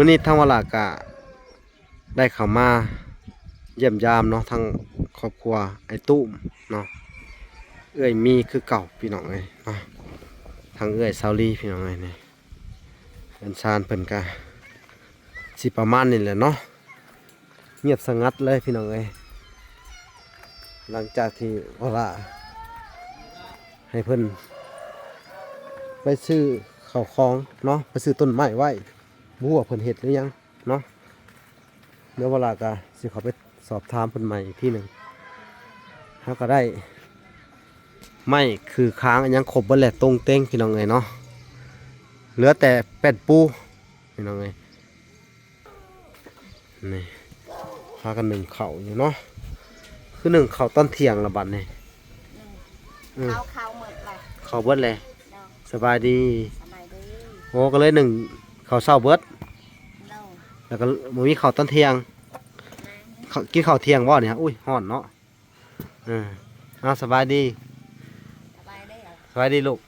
ມື້ນີ້ທາງວາລາກະໄດ້ເຂົ້າມາຢ້ຽມຢາມເນາະ ທາງຄອບຄົວອ້າຍຕຸ້ມເນາະ ເອື້ອຍມີຄືເກົ່າພີ່ນ້ອງເອີຍເນາະ ທາງເອື້ອຍສາວລີພີ່ນ້ອງເອີຍນີ້ ເຮືອນຊານເພິ່ນກະຊິປະມານນີ້ແຫຼະເນາະ ງຽບສະຫງັດເລີຍພີ່ນ້ອງເອີຍ ຫຼັງຈາກທີ່ວາລາໃຫ້ເພິ່ນໄປຊື້ເຂົ້າຂອງເນາະ ໄປຊື້ຕົ້ນໄມ້ໄວ້ ບໍ່ຮູ້ວ່າເພິ່ນເຮັດຫຼືຍັງເນາະ ດຽວວາລາກະຊິເຂົ້າໄປສອບຖາມເພິ່ນໃໝ່ອີກທີໜຶ່ງ ເຮົາກະໄດ້ໄມ້ຂືຄາງອີ່ຫຍັງຄົບເບິດແລ້ວ ຕົງເຕັງພີ່ນ້ອງເອີຍເນາະ ເຫຼືອແຕ່ແປ້ນປູພີ່ນ້ອງເອີຍ ນີ້ ພາກັນໜຶ້ງເຂົ້າຢູ່ເນາະ ຄືໜຶ້ງເຂົ້າຕອນທ່ຽງລະບັດນີ້ ໜຶ້ງ ເອີ ເຂົ້າ ເຂົ້າໝົດລະ ເຂົ້າເບິດແລ້ວ ໂດຍ ສະບາຍດີ ສະບາຍດີ ໂອ້ ກະເລີຍໜຶ້ງເຂົ້າເຊົ້າເບິດ ໂດຍ ແລ້ວກະບໍ່ມີເຂົ້າຕອນທ່ຽງ ແມ່ນ ເຂົ້າ ກິນເຂົ້າທ່ຽງບໍ່ນີ້ ອຸ້ຍ ຮ້ອນເນາະ ເອີ ເອົາ ສະບາຍດີ ສະບາຍດີ ສະບາຍດີລູກ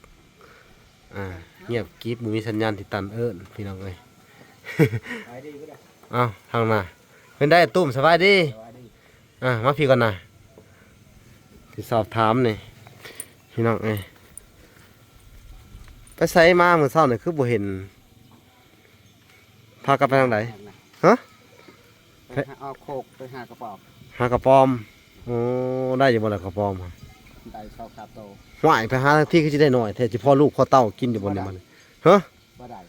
ອ່າ ງຽບກິບ ບໍ່ມີສັນຍານຕິດຕັນເອີ້ນພີ່ນ້ອງເອີຍ ເອົາ ທາງໜ້າ ເປັນໃດຕຸ້ມ ສະບາຍດີ ສະບາຍດີ ອ່າ ມາພີ້ກ່ອນນະ ຊິສອບຖາມນີ້ ພີ່ນ້ອງເອີຍ ໄປໃສມາມື້ເຊົ້ານີ້ຄືບໍ່ເຫັນ ພາກັນໄປທາງໃດ ຮະ ໄປຫາເອົາໂຄກ ໄປຫາກະປອມ ຫາກະປອມ ໂອ້ ໄດ້ຢູ່ບໍ່ລະກະປອມ ໄດ້ສອງສາມໂຕ ຫວາຍ ໄປຫາທີ່ຄືຊິໄດ້ໜ້ອຍແທ້ ຊິພໍລູກພໍເຕົ້າກິນຢູ່ບໍ່ນີ້ ບໍ່ໄດ້ ມັນ ຮະ ບໍ່ໄດ້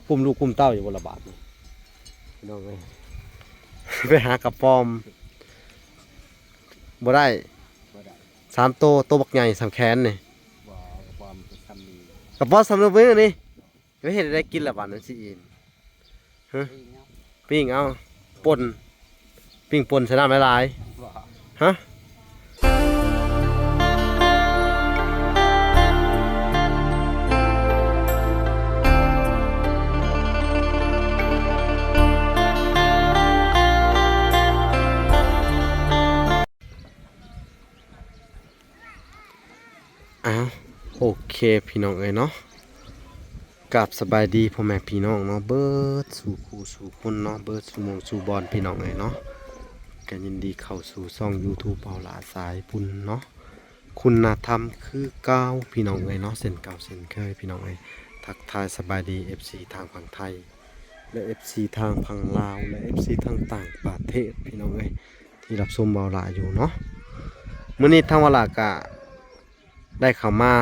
ກຸ້ມລູກກຸ້ມເຕົ້າຢູ່ບໍ່ລະບາດນີ້ ພີ່ນ້ອງເອີຍ ໄປຫາກະປອມ ບໍ່ໄດ້ ບໍ່ໄດ້ ສາມໂຕ ໂຕບັກໃຫຍ່ສ່ຳແຂນນີ້ ບໍ່ ກະປອມສ່ຳນີ້ ກະປອມສ່ຳນີ້ ໄປເຮັດໃດກິນລະບາດນີ້ຊິອີ່ມ ຮະ ປີ້ງເອົາ ປີ້ງເອົາ ປົ່ນ ປີ້ງປົ່ນໃສ່ນ້ຳຫຼາຍໆ ບໍ່ ຮະ ອ້າວ ໂອເຄພີ່ນ້ອງເອີຍເນາະ ກາບສະບາຍດີພໍ່ແມ່ພີ່ນ້ອງເນາະ ເບິດສູ່ຄູ່ສູ່ຄົນເນາະ ເບິດສູ່ໝ່ອງສູ່ບ່ອນພີ່ນ້ອງເອີຍເນາະ ກະຍິນດີເຂົ້າສູ່ຊ່ອງຢູທູບເບົາຫຼ້າສາຍບຸນເນາະ ຄຸນນະທຳຄືເກົ່າພີ່ນ້ອງເອີຍເນາະ ເຊັ່ນເກົ່າເຊັ່ນເຄີຍພີ່ນ້ອງເອີຍ ທັກທາຍສະບາຍດີເອັຟຊີທາງຝັ່ງໄທ ແລະ ເອັຟຊີທາງຝັ່ງລາວ ແລະ ເອັຟຊີທາງຕ່າງປະເທດພີ່ນ້ອງເອີຍ ທີ່ຮັບຊົມເບົາຫຼ້າຢູ່ເນາະ ມື້ນີ້ທາງວາລາກະໄດ້ເຂົ້າມາ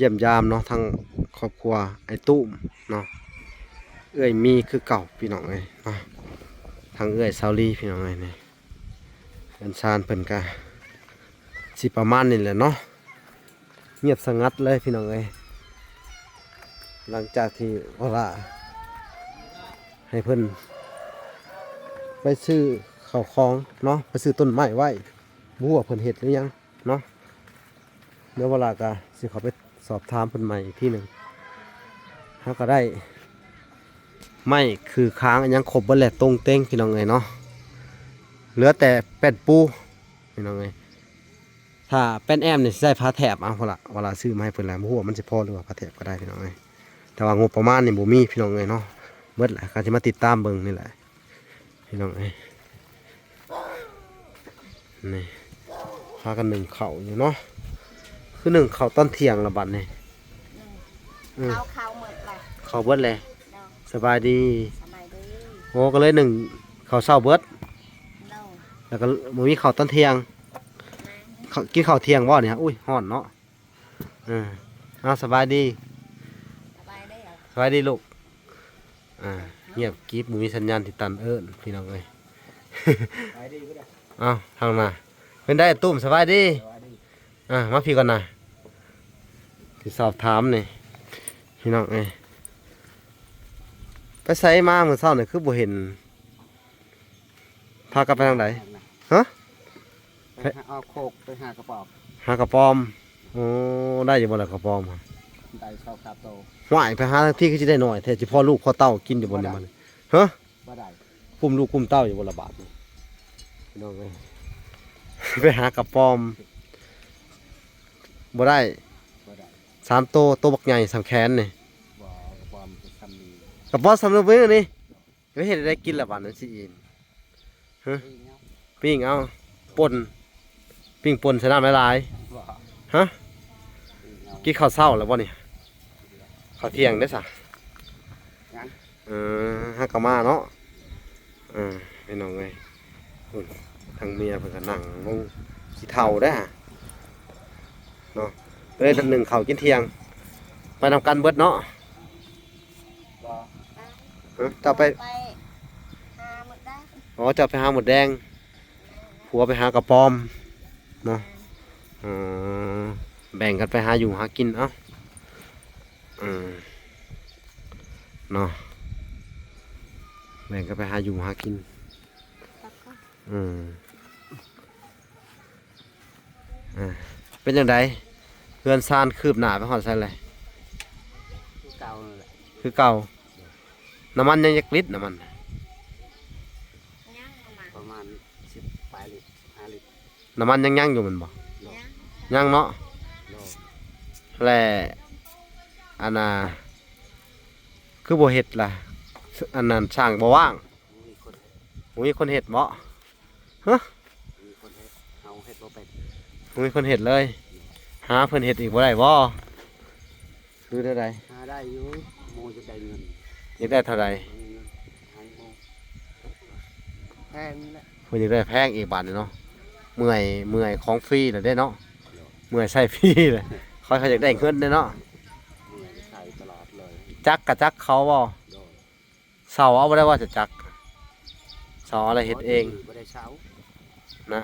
ຢ້ຽມຢາມເນາະ ທາງຄອບຄົວອ້າຍຕຸ້ມເນາະ ເອື້ອຍມີຄືເກົ່າພີ່ນ້ອງເອີຍເນາະ ທາງເອື້ອຍສາວລີພີ່ນ້ອງເອີຍນີ້ ເຮືອນຊານເພິ່ນກະຊິປະມານນີ້ແຫຼະເນາະ ງຽບສະຫງັດເລີຍພີ່ນ້ອງເອີຍ ຫຼັງຈາກທີ່ວາລາໃຫ້ເພິ່ນໄປຊື້ເຂົ້າຂອງເນາະ ໄປຊື້ຕົ້ນໄມ້ໄວ້ ບໍ່ຮູ້ວ່າເພິ່ນເຮັດຫຼືຍັງເນາະ ດຽວວາລາກະຊິເຂົ້າໄປສອບຖາມເພິ່ນໃໝ່ອີກທີໜຶ່ງ ເຮົາກະໄດ້ໄມ້ຂືຄາງອີ່ຫຍັງຄົບເບິດແລ້ວ ຕົງເຕັງພີ່ນ້ອງເອີຍເນາະ ເຫຼືອແຕ່ແປ້ນປູພີ່ນ້ອງເອີຍ ຖ້າແປ້ນແອ້ມນີ້ຊິໃສ່ຝາແຖບ ເອົາ ພຸ້ນລະ ວາລາຊື້ມາໃຫ້ເພິ່ນແລ້ວ ບໍ່ຮູ້ວ່າມັນຊິພໍຫຼືວ່າຝາແຖບກະໄດ້ພີ່ນ້ອງເອີຍ ແຕ່ວ່າງົບປະມານນີ້ບໍ່ມີພີ່ນ້ອງເອີຍເນາະ ເບິດລະ ກະຊິມາຕິດຕາມເບິ່ງນີ້ແຫຼະ ພີ່ນ້ອງເອີຍ ນີ້ ພາກັນໜຶ້ງເຂົ້າຢູ່ເນາະ ຄືໜຶ້ງເຂົ້າຕອນທ່ຽງລະບັດນີ້ ໜຶ້ງ ເອີ ເຂົ້າ ເຂົ້າໝົດລະ ເຂົ້າເບິດແລ້ວ ໂດຍ ສະບາຍດີ ສະບາຍດີ ໂອ້ ກະເລີຍໜຶ້ງເຂົ້າເຊົ້າເບິດ ໂດຍ ແລ້ວກະບໍ່ມີເຂົ້າຕອນທ່ຽງ ແມ່ນ ເຂົ້າ ກິນເຂົ້າທ່ຽງບໍ່ນີ້ ອຸ້ຍ ຮ້ອນເນາະ ເອີ ເອົາ ສະບາຍດີ ສະບາຍດີ ສະບາຍດີລູກ ອ່າ ງຽບກິບ ບໍ່ມີສັນຍານຕິດຕັນເອີ້ນພີ່ນ້ອງເອີຍ ເອົາ ທາງໜ້າ ເປັນໃດຕຸ້ມ ສະບາຍດີ ອ່າ ມາພີ້ກ່ອນນະ ຊິສອບຖາມນີ້ ພີ່ນ້ອງເອີຍ ໄປໃສມາມື້ເຊົ້ານີ້ຄືບໍ່ເຫັນ ພາກັນໄປທາງໃດ ຮະ ໄປຫາເອົາໂຄກ ໄປຫາກະປອມ ຫາກະປອມ ໂອ້ ໄດ້ຢູ່ບໍ່ລະກະປອມ ໄດ້ສອງສາມໂຕ ຫວາຍ ໄປຫາທີ່ຄືຊິໄດ້ໜ້ອຍແທ້ ຊິພໍລູກພໍເຕົ້າກິນຢູ່ບໍ່ນີ້ ບໍ່ໄດ້ ມັນ ຮະ ບໍ່ໄດ້ ກຸ້ມລູກກຸ້ມເຕົ້າຢູ່ບໍ່ລະບາດນີ້ ພີ່ນ້ອງເອີຍ ໄປຫາກະປອມ ບໍ່ໄດ້ ບໍ່ໄດ້ ສາມໂຕ ໂຕບັກໃຫຍ່ສ່ຳແຂນນີ້ ບໍ່ ກະປອມສ່ຳນີ້ ກະປອມສ່ຳນີ້ ເຮັດແນວໃດກິນລະບາດນັ້ນຊິອີ່ມ? ຮະ? ປີ້ງເອົາ ປີ້ງເອົາ ປົ່ນ ປີ້ງປົ່ນໃສ່ນ້ຳຫຼາຍໆ. ບໍ່. ຮະ? ປີ້ງເອົາ. ກິນເຂົ້າເຊົ້າແລ້ວບໍ່ນີ້? ເຂົ້າທ່ຽງເດ້ຊະ? ຍັງ. ເອີ ຫາກະມາເນາະ. ເອີ ພີ່ນ້ອງເອີຍ ພຸ້ນ ທາງເມຍເພິ່ນກະນັ່ງລົງ ຊິເຖົ້າເດ້ເນາະ. ເອີ ໜຶ້ງເຂົ້າກິນທ່ຽງ ໄປນຳກັນເບິດເນາະ. ບໍ່. ຮະ? ເຈົ້າໄປ ໄປຫາມົດແດງ. ອໍ ເຈົ້າໄປຫາມົດແດງ ຜົວໄປຫາກະປອມເນາະ. ເອີ ແບ່ງກັນໄປຫາຢູ່ຫາກິນເອົາ. ເອີ ເນາະ ແບ່ງກັນໄປຫາຢູ່ຫາກິນ. ເອີ ເປັນຈັ່ງໃດ ເຮືອນຊານຄືບໜ້າໄປຮອດໃສແລ້ວ? ຄືເກົ່ານັ້ນແຫຼະ. ຄືເກົ່າ. ນ້ຳມັນຍັງຈັກລິດ? ນ້ຳມັນ ຍັງປະມານ ປະມານສິບປາຍລິດ ສິບຫ້າລິດ. ນ້ຳມັນຍັງຍັງຢູ່ແມ່ນບໍ່? ໂດຍ. ຍັງເນາະ. ໂດຍ. ແລະ ອັນນ່າ ຄືບໍ່ເຮັດລະ? ອັນນັ້ນຊ່າງບໍ່ວ່າງ. ບໍ່ມີຄົນເຮັດ. ບໍ່ມີຄົນເຮັດບໍ? ຮະ? ບໍ່ມີຄົນເຮັດ ເຮົາເຮັດບໍ່ເປັນ. ບໍ່ມີຄົນເຮັດເລີຍ. ໂດຍ. ຫາເພິ່ນເຮັດອີກບໍ່ໄດ້ບໍ? ຄືແນວໃດ? ຫາໄດ້ຢູ່ ໝູ່ຢາກໄດ້ເງິນ. ຢາກໄດ້ເທົ່າໃດ? ເງິນໃຫ້ໝູ່ ແພງນີ້ແຫຼະ. ເພິ່ນຢາກໄດ້ແພງອີກບາດນີ້ເນາະ. ເມື່ອຍ ເມື່ອຍຂອງຟຣີແລ້ວເດ້ເນາະ. ໂດຍ. ເມື່ອຍໃຊ້ຟຣີແລ້ວ ເຂົາ ເຂົາຢາກໄດ້ເງິນເດ້ເນາະ. ເມື່ອຍໃຊ້ຕະຫຼອດເລີຍ. ຈັກກະຈັກເຂົາບໍ? ໂດຍ. ເຊົ່າເອົາບໍ່ໄດ້ວ່າຈະຈັກ ເຊົ່າເອົາແລ້ວເຮັດເອງ. ບໍ່ໄດ້ເຊົ່ານະ.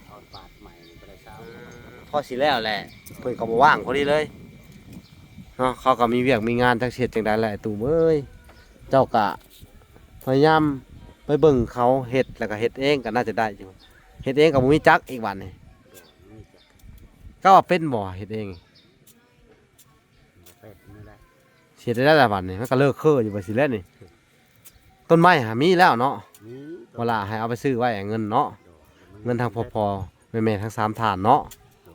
ຖອນປາດໃໝ່ນີ້ບໍ່ໄດ້ເຊົ່າ. ເອີ ພໍຊິແລ້ວແຫຼະ ເພິ່ນກໍບໍ່ວ່າງພໍດີເລີຍເນາະ. ເຂົາກໍມີວຽກມີງານ ຈັກຊິເຮັດຈັ່ງໃດແຫຼະ ໄອ້ຕູມເອີຍ. ເຈົ້າກະພະຍາຍາມໄປເບິ່ງເຂົາເຮັດ ແລ້ວກໍເຮັດເອງກໍໜ້າຈະໄດ້ຢູ່. ເຮັດເອງກໍບໍ່ມີຈັກອີກບາດນີ້. ໂດຍ. ບໍ່ມີຈັກ. ເຈົ້າວ່າເປັນບໍ່ເຮັດເອງ? ເປັນນີ້ແຫຼະ. ຊິເຮັດໄດ້ລະບາດນີ້ ມັນກໍເລີກເຄີຢູ່ບາດຊິແລ້ວນີ້. ຕົ້ນໄມ້ຫາມີແລ້ວເນາະ. ມີ. ບໍ່ລະ ໃຫ້ເອົາໄປຊື້ໄວ້ເງິນເນາະ. ໂດຍ. ເງິນທາງພໍ່ ແມ່ໆ ທັງສາມທ່ານເນາະ. ໂດຍ.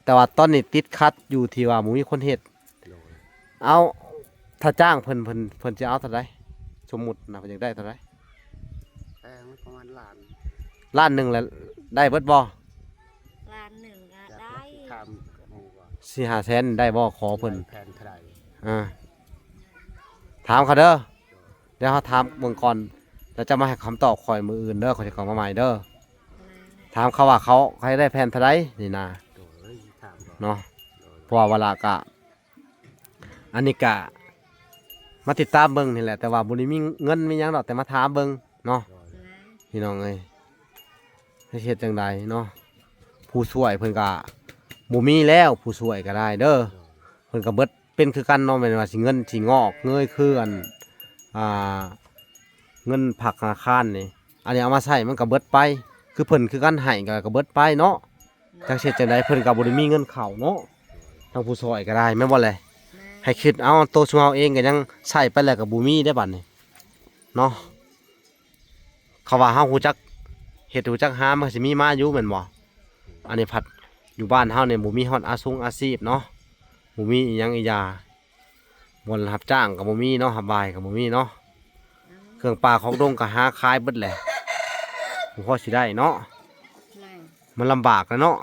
ແຕ່ວ່າຕອນນີ້ຕິດຂັດຢູ່ທີ່ວ່າບໍ່ມີຄົນເຮັດ. ໂດຍ. ເອົາ ຖ້າຈ້າງເພິ່ນ ເພິ່ນ ເພິ່ນຊິເອົາເທົ່າໃດ? ສົມມຸດນະ ເພິ່ນຢາກໄດ້ເທົ່າໃດ? ແພງປະມານລ້ານ. ລ້ານໜຶ່ງລະໄດ້ເບິດບໍ່? ລ້ານໜຶ່ງກໍໄດ້. ຖາມໝູ່ວ່າ ສີ່ຫ້າແສນໄດ້ບໍ່? ຂໍເພິ່ນ ແພງເທົ່າໃດ? ອ່າ ຖາມເຂົາເດີ. ດຽວເຮົາຖາມເບິ່ງກ່ອນ ແລ້ວຈະມາໃຫ້ຄຳຕອບຂ້ອຍມື້ອື່ນເດີ ຂ້ອຍຈະເຂົ້າມາໃໝ່ເດີ. ຖາມເຂົາວ່າເຂົາ ເຂົາຢາກໄດ້ແຜ່ນເທົ່າໃດນີ້ນະ. ໂດຍ. ຖາມເນາະ. ໂດຍ. ເພາະວ່າວາລະກະ ອັນນີ້ກະມາຕິດຕາມເບິ່ງນີ້ແຫຼະ ແຕ່ວ່າບໍ່ໄດ້ມີເງິນມີຫຍັງດອກ ແຕ່ມາຖາມເບິ່ງເນາະ. ໂດຍ. ພີ່ນ້ອງເອີຍ ເຮັດຈັ່ງໃດເນາະ ຜູ້ຊ່ວຍເພິ່ນກະບໍ່ມີແລ້ວ ຜູ້ຊ່ວຍກະໄດ້ເດີ. ໂດຍ. ເພິ່ນກະເບິດ ເປັນຄືກັນເນາະ ແມ່ນວ່າຊິເງິນຊິງອກເງີຍຄືອັນ ອ່າ ເງິນພາກທະນາຄານນີ້ ອັນນີ້ເອົາມາໃຊ້ມັນກໍເບິດໄປ ຄືເພິ່ນຄືກັນໃຫ້ກໍ ກໍເບິດໄປເນາະ. ຈັກຊິເຮັດຈັ່ງໃດ ເພິ່ນກໍບໍ່ໄດ້ມີເງິນເຂົ້າເນາະ ທາງຜູ້ຊ່ອຍກໍໄດ້ ແມ່ນບໍ່ແລະ? ແມ່ນ. ໃຫ້ຄິດເອົາ ໂຕຊຸມເຮົາເອງກໍຍັງໃຊ້ໄປແລ້ວກໍບໍ່ມີເດ້ບັດນີ້ເນາະ. ເຂົາວ່າເຮົາຮູ້ຈັກເຮັດ ຮູ້ຈັກຫາ ມັນກໍຊິມີມາຢູ່ແມ່ນບໍ່? ອັນນີ້ພັດຢູ່ບ້ານເຮົານີ້ບໍ່ມີຮອດອາຊົງອາຊີບເນາະ ບໍ່ມີອີ່ຫຍັງອີ່ຢ່າ ບ່ອນຮັບຈ້າງກໍບໍ່ມີເນາະ ຮັບວາຍກໍບໍ່ມີເນາະ. ເຄື່ອງປ່າຂອງດົງກໍຫາຂາຍເບິດແຫຼະ ບໍ່ພໍຊິໄດ້ເນາະ. ແມ່ນ. ມັນລຳບາກແຫຼະເນາະ. ແ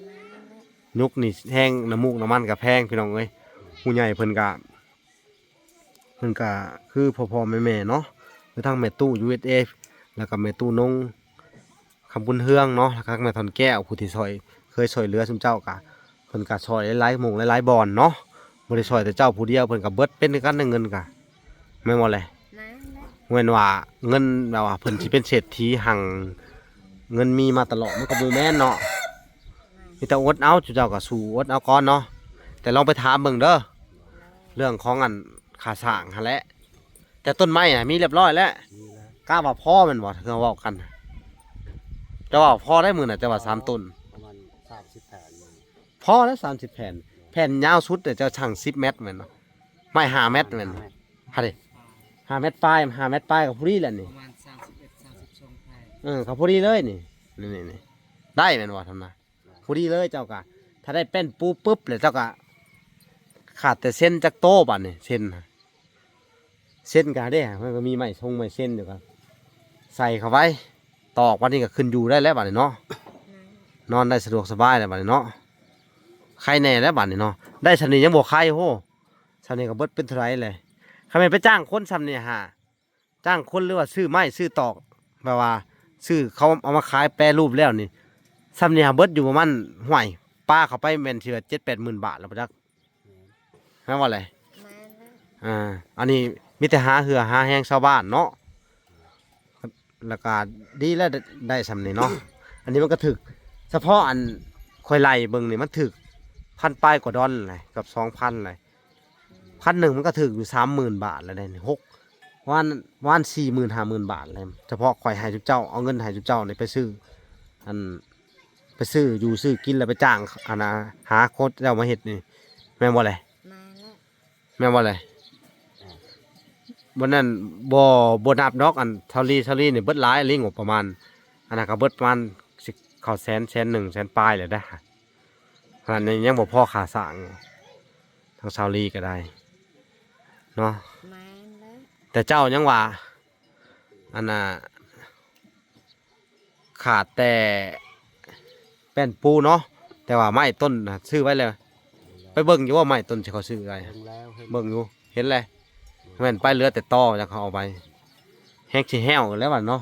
ມ່ນແຫຼະ. ຍຸກນີ້ແຮງ ນ້ຳມູກນ້ຳມັນກໍແພງ ພີ່ນ້ອງເອີຍ. ຜູ້ໃຫຍ່ເພິ່ນກໍ ເພິ່ນກະຄືພໍ່ໆແມ່ໆເນາະ ຄືທັງແມ່ຕູ້ ຢູເອສເອ ແລ້ວກະແມ່ຕູ້ນົງ ຄຳບຸນເຮືອງເນາະ ແລ້ວກະແມ່ທ່ອນແກ້ວ ຜູ້ທີ່ຊ່ອຍ ເຄີຍຊ່ອຍເຫຼືອຊຸມເຈົ້າກະ ເພິ່ນກະຊ່ອຍຫຼາຍໆໝ່ອງຫຼາຍໆບ່ອນເນາະ ບໍ່ໄດ້ຊ່ອຍແຕ່ເຈົ້າຜູ້ດຽວ ເພິ່ນກະເບິດເປັນຄືກັນເງິນກະ ແມ່ນບໍ່ແລະ? ແມ່ນແຫຼະ. ບໍ່ແມ່ນວ່າເງິນແບບວ່າເພິ່ນຊິເປັນເສດຖີຮັ່ງເງິນມີມາຕະຫຼອດ ມັນກະບໍ່ແມ່ນເນາະ. ມີແຕ່ອົດເອົາ ເຈົ້າກໍສູ້ອົດເອົາກ່ອນເນາະ ແຕ່ລອງໄປຖາມເບິ່ງເດີ ເລື່ອງຂອງອັນຄ່າສ້າງຫັ້ນແຫຼະ. ແຕ່ຕົ້ນໄມ້ຫັ້ນມີຮຽບຮ້ອຍແລ້ວ ມີແລ້ວ. ກະວ່າພໍແມ່ນບໍ່ ເຮົາເວົ້າກັນ ເຈົ້າວ່າພໍໄດ້ມື້ນະ ເຈົ້າວ່າສາມຕົ້ນ ປະມານສາມສິບແຜ່ນ ພໍແລ້ວສາມສິບແຜ່ນ ແຜ່ນຍາວສຸດເຈົ້າຊ່າງສິບແມັດແມ່ນບໍ່? ໄມ້ຫ້າແມັດແມ່ນບໍ່? ຫ້າແມັດ ຫາເດ ຫ້າແມັດປາຍ ຫ້າແມັດປາຍກໍພໍດີແຫຼະນີ້ ປະມານສາມສິບເອັດ ສາມສິບສອງແຜ່ນ ເອີ ກໍພໍດີເລີຍນີ້ ນີ້ ນີ້ ໄດ້ແມ່ນບໍ່ທຳນະ? ພໍດີເລີຍເຈົ້າກະ ຖ້າໄດ້ແປ້ນປູປຶບແລ້ວເຈົ້າກະ ຂາດແຕ່ເຊັນຈັກໂຕບາດນີ້ ເຊັນນະ ເຊັ່ນກັນເດ້ ມັນກໍມີໄມ້ຊົງໄມ້ເຊັ່ນຢູ່ ກໍໃສ່ເຂົ້າໄປ ຕອກ ບັດນີ້ກໍຂຶ້ນຢູ່ໄດ້ແລ້ວບັດນີ້ເນາະ. ແມ່ນ. ນອນໄດ້ສະດວກສະບາຍແລ້ວບັດນີ້ເນາະ ໄຄແນ່ແລ້ວບັດນີ້ເນາະ. ໄດ້ສ່ຳນີ້ຍັງບໍ່ໄຄ ໂອ້ ສ່ຳນີ້ກໍເບິດເປັນເທົ່າໃດແຫຼະ. ຄັນແມ່ນໄປຈ້າງຄົນສ່ຳນີ້ຫາ ຈ້າງຄົນ ຫຼືວ່າຊື້ໄມ້ຊື້ຕອກ ແບບວ່າຊື້ເຂົາເອົາມາຂາຍແປຮູບແລ້ວນີ້ ສ່ຳນີ້ຫາເບິດຢູ່ປະມານ ຫ້ວຍ ປາເຂົ້າໄປແມ່ນຊິວ່າເຈັດແປດໝື່ນບາດແລ້ວບໍ່ຈັກ. ແມ່ນບໍ່ແຫຼະ? ແມ່ນແລ້ວ. ອ່າ ອັນນີ້ມີແຕ່ຫາເຫື່ອຫາແຮງຊາວບ້ານເນາະ ແລ້ວກໍດີແລ້ວ ໄດ້ ໄດ້ສ່ຳນີ້ເນາະ. ອັນນີ້ມັນກໍຖືກ ສະເພາະອັນຂ້ອຍໄລ່ເບິ່ງນີ້ ມັນຖືກພັນປາຍກວ່າດອນແຫຼະ ເກືອບສອງພັນແຫຼະ. ພັນໜຶ່ງມັນກໍຖືກຢູ່ສາມໝື່ນບາດແລ້ວເດ້ ຫົກ ປະມານ ປະມານສີ່ໝື່ນຫ້າໝື່ນບາດແລ້ວ. ສະເພາະຂ້ອຍໃຫ້ຊຸມເຈົ້າ ເອົາເງິນໃຫ້ຊຸມເຈົ້ານີ້ໄປຊື້ ອັນ ໄປຊື້ຢູ່ຊື້ກິນ ແລ້ວໄປຈ້າງ ອັນນ່າ ຫາຄົນເຈົ້າມາເຮັດນີ້ ແມ່ນບໍ່ແຫຼະ? ແມ່ນແລ້ວ. ແມ່ນບໍ່ແຫຼະ? ບໍ່ນັ້ນ ບໍ່ ບໍ່ນັບດອກ ອັນຊາວລີ ຊາວລີນີ້ເບິດຫຼາຍອີ່ຫຼີ ງົບປະມານ ອັນນັ້ນກໍເບິດປະມານ ຊິເຂົ້າແສນ ແສນໜຶ່ງ ແສນປາຍແລ້ວເດ້. ຂະໜາດນີ້ຍັງບໍ່ພໍຄ່າສ້າງ ທາງຊາວລີກໍໄດ້ເນາະ. ແມ່ນແລ້ວ. ແຕ່ເຈົ້າຍັງວ່າ ອັນນ່າ ຂາດແຕ່ແປ້ນປູເນາະ ແຕ່ວ່າໄມ້ຕົ້ນນະຊື້ໄວ້ແລ້ວ. ໄປເບິ່ງຢູ່ບໍ່ ໄມ້ຕົ້ນທີ່ເຂົາຊື້ໄວ້? ເບິ່ງແລ້ວ ເຫັນ ເບິ່ງຢູ່ ເຫັນແລ້ວ. ແມ່ນໄປເຫຼືອແຕ່ຕໍ ຈັກເຂົາເອົາໄປ ແຮງຊິແຫ້ວແລ້ວບັດເນາະ.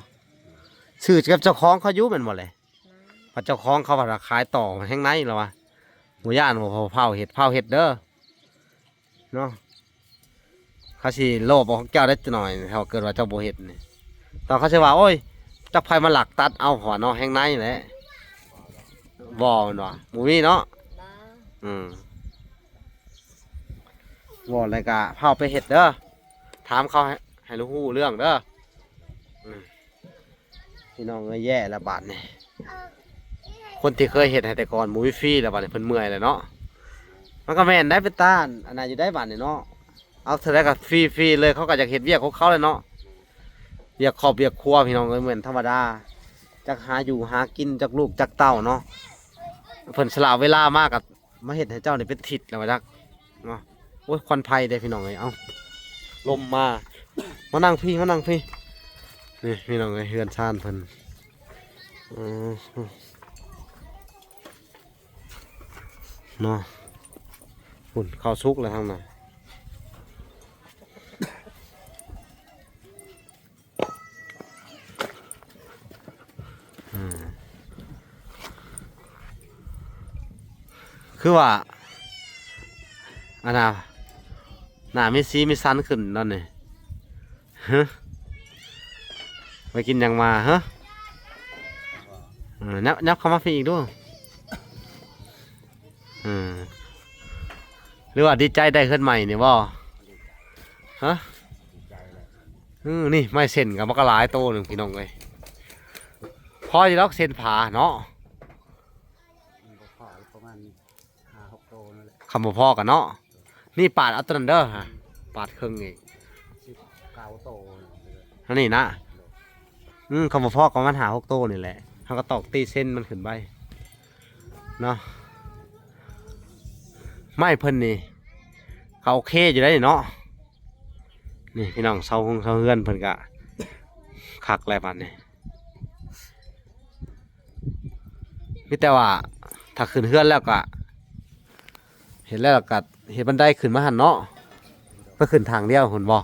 ຊື້ກັບເຈົ້າຂອງເຂົາຢູ່ແມ່ນບໍ່ແຫຼະ? ແມ່ນ. ບັດເຈົ້າຂອງເຂົາວ່າຂາຍຕໍ່ແຮງໃນແລ້ວວ່າ ບໍ່ຢ້ານບໍ່ ເຜົາເຫັດ ເຜົາເຫັດເດີ. ເນາະ ເຂົາຊິໂລບເອົາຂອງເຈົ້າໄດ້ຈັກໜ້ອຍ ຖ້າເກີດວ່າເຈົ້າບໍ່ເຮັດນີ້. ຕອນເຂົາຊິວ່າ ໂອ້ຍ ຈັກໃຜມາລັກຕັດເອົາ ເຂົາວ່າເນາະ ແຮງໃນແຫຼະ. ບໍ່ແມ່ນບໍ່? ບໍ່ມີເນາະ. ອືມ ບໍ່ແລ້ວກະພາໄປເຮັດເດີ ຖາມເຂົາໃຫ້ ໃຫ້ຮູ້ເລື່ອງເດີ. ອືມ ພີ່ນ້ອງເອີຍ ແຍ່ແລ້ວບາດນີ້ ຄົນທີ່ເຄີຍເຮັດໃຫ້ແຕ່ກ່ອນບໍ່ມີຟຣີແລ້ວ ບາດນີ້ເພິ່ນເມື່ອຍແລ້ວເນາະ. ມັນກໍແມ່ນໄດ໋ ເປັນຕາອັນນັ້ນຢູ່ໄດ໋ບາດນີ້ເນາະ. ເອົາເທົ່າໃດກໍຟຣີໆເລີຍ ເຂົາກໍຢາກເຮັດວຽກຂອງເຂົາແຫຼະເນາະ ວຽກຄອບວຽກຄົວ ພີ່ນ້ອງເອີຍ ແມ່ນທຳມະດາ ຈັກຫາຢູ່ຫາກິນ ຈັກລູກຈັກເຕົ້າເນາະ. ເພິ່ນສະຫຼະເວລາມາກໍ ມາເຮັດໃຫ້ເຈົ້ານີ້ເປັນທິດແລ້ວວ່າຈັກເນາະ. ໂອ້ຍ ຄວັນໄຟເດ້ພີ່ນ້ອງເອີຍ ເອົ້າ ລົມມາ ມານັ່ງພີ້ ມານັ່ງພີ້. ນີ້ພີ່ນ້ອງເອີຍ ເຮືອນຊານເພິ່ນ ເອີ ເນາະ. ພຸ້ນ ເຂົ້າສຸກແລ້ວທາງນັ້ນ. ອືມ ຄືວ່າ ອັນນ່າ ໜ້າມີສີມີສັນຂຶ້ນຕອນນີ້. ຮະ ໄປກິນຫຍັງມາ ຮະ? ເອີ ຍັບ ຍັບເຂົ້າມາພີ້ອີກດູ. ເອີ ຫຼືວ່າດີໃຈໄດ້ເຮືອນໃໝ່ນີ້ບໍ່? ຮະ? ອືມ ນີ້ໄມ້ເສັ້ນກໍມັນກໍຫຼາຍໂຕໜຶ່ງ ພີ່ນ້ອງເອີຍ. ພໍຢູ່ດອກເສັ້ນຜາເນາະ ມັນກໍພໍຢູ່ປະມານຫ້າຫົກໂຕນັ້ນແຫຼະ ຄັນບໍ່ພໍກໍເນາະ. ນີ້ປາດເອົາຕົວນັ້ນເດີ ປາດເຄິ່ງອີກ ສິບເກົ້າໂຕ ອັນນີ້ນະ. ອືມ ຄັນບໍ່ພໍກໍປະມານຫ້າຫົກໂຕນີ້ແຫຼະ ເຮົາກໍຕອກຕີເສັ້ນມັນຂຶ້ນໄປເນາະ. ໄມ້ເພິ່ນນີ້ກໍໂອເຄຢູ່ໄດ໋ເນາະ. ນີ້ພີ່ນ້ອງ ເສົາຫົງເສົາເຮືອນເພິ່ນກະຄັກແລ້ວບາດນີ້. ມີແຕ່ວ່າຖ້າຂຶ້ນເຮືອນແລ້ວກະ ເຮັດແລ້ວກະເຮັດບັນໄດຂຶ້ນມາຫັ້ນເນາະ ໄປຂຶ້ນທາງດຽວພຸ້ນບໍ່?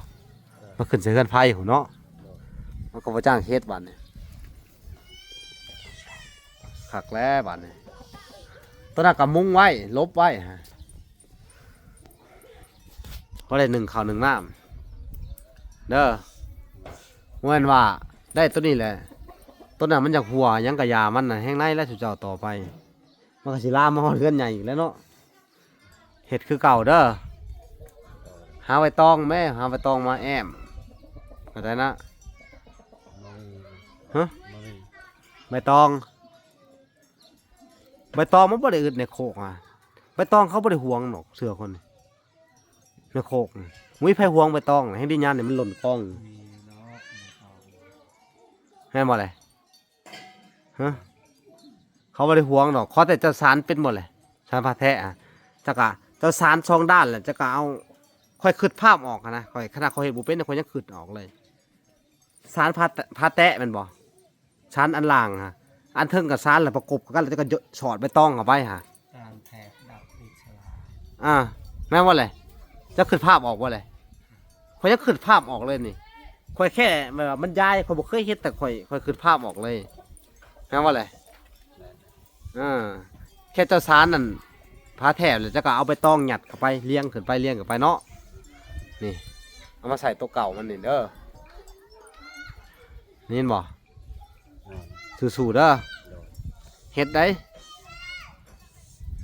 ມາຂຶ້ນໃສ່ເຮືອນໄຟພຸ້ນເນາະ. ມັນກໍບໍ່ຈ້າງເຮັດບາດນີ້ ຄັກແລ້ວບາດນີ້. ຕົວນັ້ນກໍມຸງໄວ້ ຫຼົບໄວ້ຫັ້ນ ພໍໄດ້ໜຶ້ງເຂົ້າໜຶ້ງນ້ຳເດີ. ບໍ່ແມ່ນວ່າໄດ້ຕົວນີ້ແຫຼະ ຕົວນັ້ນມັນຢາກຫົວຫຍັງກະຢ່າມັນນະ ແຮງໃນແຫຼະ ຊຸມເຈົ້າຕໍ່ໄປ ມັນກໍຊິລາມມາຮອດເຮືອນໃຫຍ່ອີກແລ້ວເນາະ. ເຮັດຄືເກົ່າເດີ ຫາໃບຕອງແມ້ ຫາໃບຕອງມາແອ້ມ ເຂົ້າໃຈນະ? ຮະ? ໃບຕອງ ໃບຕອງມັນບໍ່ໄດ້ອຶດໃນໂຄກອະ ໃບຕອງເຂົາບໍ່ໄດ້ຫວງດອກ ເຊື່ອຂ້ອຍນີ້ ໃນໂຄກນີ້ ບໍ່ມີໃຜຫວງໃບຕອງ ແຮງດີຍາມນີ້ມັນຫຼົ່ນກອງ ແມ່ນບໍ່ແຫຼະ? ຮະ? ເຂົາບໍ່ໄດ້ຫວງດອກ ຂໍແຕ່ເຈົ້າສານເປັນບໍ່ແຫຼະ? ສານຜ້າແທ້ອະ ເຈົ້າກະ ເຈົ້າສານສອງດ້ານແຫຼະ ເຈົ້າກະເອົາ ຂ້ອຍຄິດພາບອອກຫັ້ນນະ ຂ້ອຍ ຂະໜາດຂ້ອຍເຮັດບໍ່ເປັນ ຂ້ອຍຍັງຄິດອອກເລີຍ. ສານພາ ພາແຕະແມ່ນບໍ່? ສານອັນລ່າງຫັ້ນ ອັນເທິງກໍສານ ແລ້ວປະກົບກັນ ແລ້ວກໍສອດໃບຕອງເຂົ້າໄປຫັ້ນ ການແທກດັບອິດສະຫຼາ ອ່າ ແມ່ນບໍ່ແຫຼະ? ເຈົ້າຄິດພາບອອກບໍ່ແຫຼະ? ຂ້ອຍຍັງຄິດພາບອອກເລີຍນີ້ ຂ້ອຍແຄ່ແບບວ່າມັນຢາຍ ຂ້ອຍບໍ່ເຄີຍເຮັດ ແຕ່ຂ້ອຍ ຂ້ອຍຄິດພາບອອກເລີຍ ແມ່ນບໍ່ແຫຼະ? ເອີ ແຄ່ເຈົ້າສານນັ້ນ ພາແຖບ ແລ້ວເຈົ້າກໍເອົາໃບຕອງຍັດເຂົ້າໄປ ລຽງຂຶ້ນໄປ ລຽງຂຶ້ນໄປເນາະ ນີ້ ເອົາມາໃສ່ໂຕເກົ່າມັນນີ້ເດີ ໄດ້ຍິນບໍ່? ແມ່ນ ສູ້ໆເດີ ໂດຍ ເຮັດໄດ້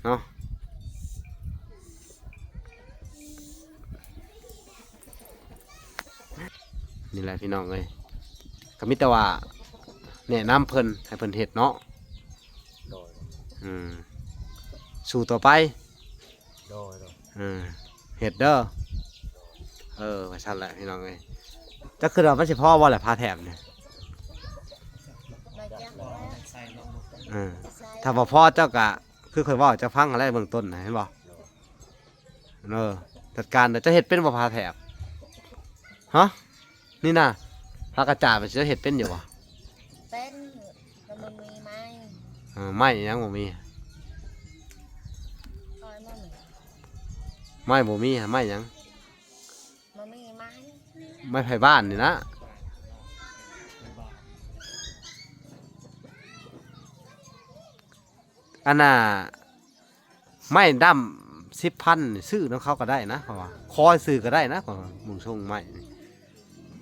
ເນາະ. ນີ້ແຫຼະພີ່ນ້ອງເອີຍ ກໍມີແຕ່ວ່າແນະນຳເພິ່ນ ໃຫ້ເພິ່ນເຮັດເນາະ ໂດຍ ອືມ ສູ້ຕໍ່ໄປ ໂດຍ ໂດຍ ເອີ ເຮັດເດີ ເອີ ວ່າຊັ້ນແຫຼະພີ່ນ້ອງເອີຍ ເຈົ້າຄິດວ່າມັນຊິພໍບໍ່ແຫຼະ ພາແຖບນີ້? ບໍ່ຈັກແລ້ວ ເອີ ຖ້າບໍ່ພໍເຈົ້າກໍ ຄືຂ້ອຍເວົ້າໃຫ້ເຈົ້າຟັງຫັ້ນແຫຼະ ເບື້ອງຕົ້ນນະ ເຫັນບໍ່? ເອີ ຈັດການເດີ ເຈົ້າເຮັດເປັນບໍ່ ພາແຖບ? ຮະ? ນີ້ນະ ພາກະຈາດ ເຈົ້າເຮັດເປັນຢູ່ບໍ່? ເປັນ ແຕ່ບໍ່ມີໄມ້ ເອີ ໄມ້ຫຍັງບໍ່ມີ? ຂ້ອຍບໍ່ມີ ໄມ້ບໍ່ມີ ໄມ້ຫຍັງ? ບໍ່ມີໄມ້ ໄມ້ໄຜ່ບ້ານນີ້ນະ ອັນນ່າ ໄມ້ດ້າມສິບພັນນີ້ ຊື້ນຳເຂົາກໍໄດ້ນະ ເຂົາວ່າ ຂໍຊື້ກໍໄດ້ນະ ເຂົາວ່າ ມຸງຊົງໄມ້ນີ້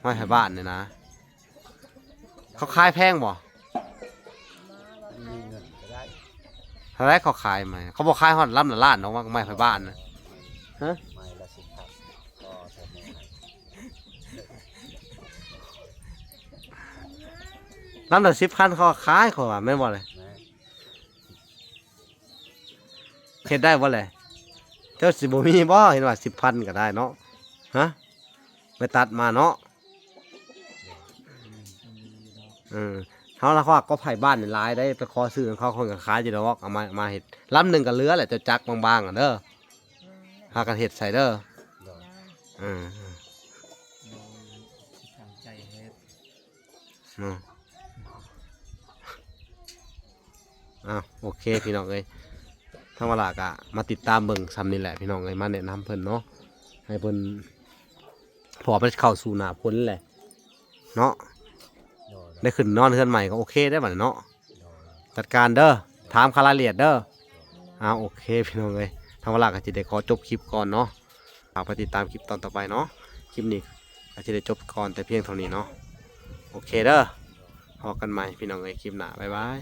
ໄມ້ໄຜ່ບ້ານນີ້ນະ ເຂົາຂາຍແພງບໍ່? ບໍ່ ບໍ່ແພງ ມີເງິນກໍໄດ້ ເທົ່າໃດເຂົາຂາຍໄມ້? ເຂົາບໍ່ຂາຍຮອດລຳລະລ້ານດອກ ໄມ້ໄຜ່ບ້ານນະ ຮະ? ໄມ້ລະສິບພັນ ກໍແທ້ແມ່ນ ລຳລະສິບພັນເຂົາຂາຍ ເຂົາວ່າ ແມ່ນບໍ່ລະ? ແມ່ນ ເຮັດໄດ້ບໍ່ແຫຼະ? ເຈົ້າຊິບໍ່ມີບໍ່? ເຫັນວ່າສິບພັນກໍໄດ້ເນາະ ຮະ? ໄປຕັດມາເນາະ ເອີ ເຮົາລະວ່າກໍໄຜ່ບ້ານນີ້ຫຼາຍໄດ໋ ໄປຂໍຊື້ນຳເຂົາ ເຂົາກໍຂາຍຢູ່ດອກ ເອົາມາ ມາເຮັດ ລຳໜຶ່ງກໍເຫຼືອແຫຼະ ເຈົ້າຈັກບາງໆ ຫັ້ນເດີ ພາກັນເຮັດໃສ່ເດີ ໂດຍ ເອີ ໂດຍ ຕັ້ງໃຈເຮັດ ເນາະ ອ້າວ ໂອເຄພີ່ນ້ອງເອີຍ ທາງວາລາກະມາຕິດຕາມເບິ່ງຊ່ຳນີ້ແຫຼະພີ່ນ້ອງເອີຍ ມາແນະນຳເພິ່ນເນາະ ໃຫ້ເພິ່ນ ເພາະວ່າມັນເຂົ້າສູ່ໜ້າຝົນແຫຼະເນາະ ໂດຍ ໄດ້ຂຶ້ນນອນເຮືອນໃໝ່ກໍໂອເຄໄດ໋ບັດນີ້ເນາະ ໂດຍ ຈັດການເດີ ຖາມຄາລາຍລະອຽດເດີ ໂດຍ ອ້າວ ໂອເຄພີ່ນ້ອງເອີຍ ທາງວາລາກະຊິໄດ້ຂໍຈົບຄລິບກ່ອນເນາະ ຝາກໄປຕິດຕາມຄລິບຕອນຕໍ່ໄປເນາະ ຄລິບນີ້ ກໍຊິໄດ້ຈົບກ່ອນແຕ່ພຽງເທົ່ານີ້ເນາະ ໂອເຄເດີ ພໍ້ກັນໃໝ່ພີ່ນ້ອງເອີຍ ຄລິບໜ້າ ບາຍບາຍ.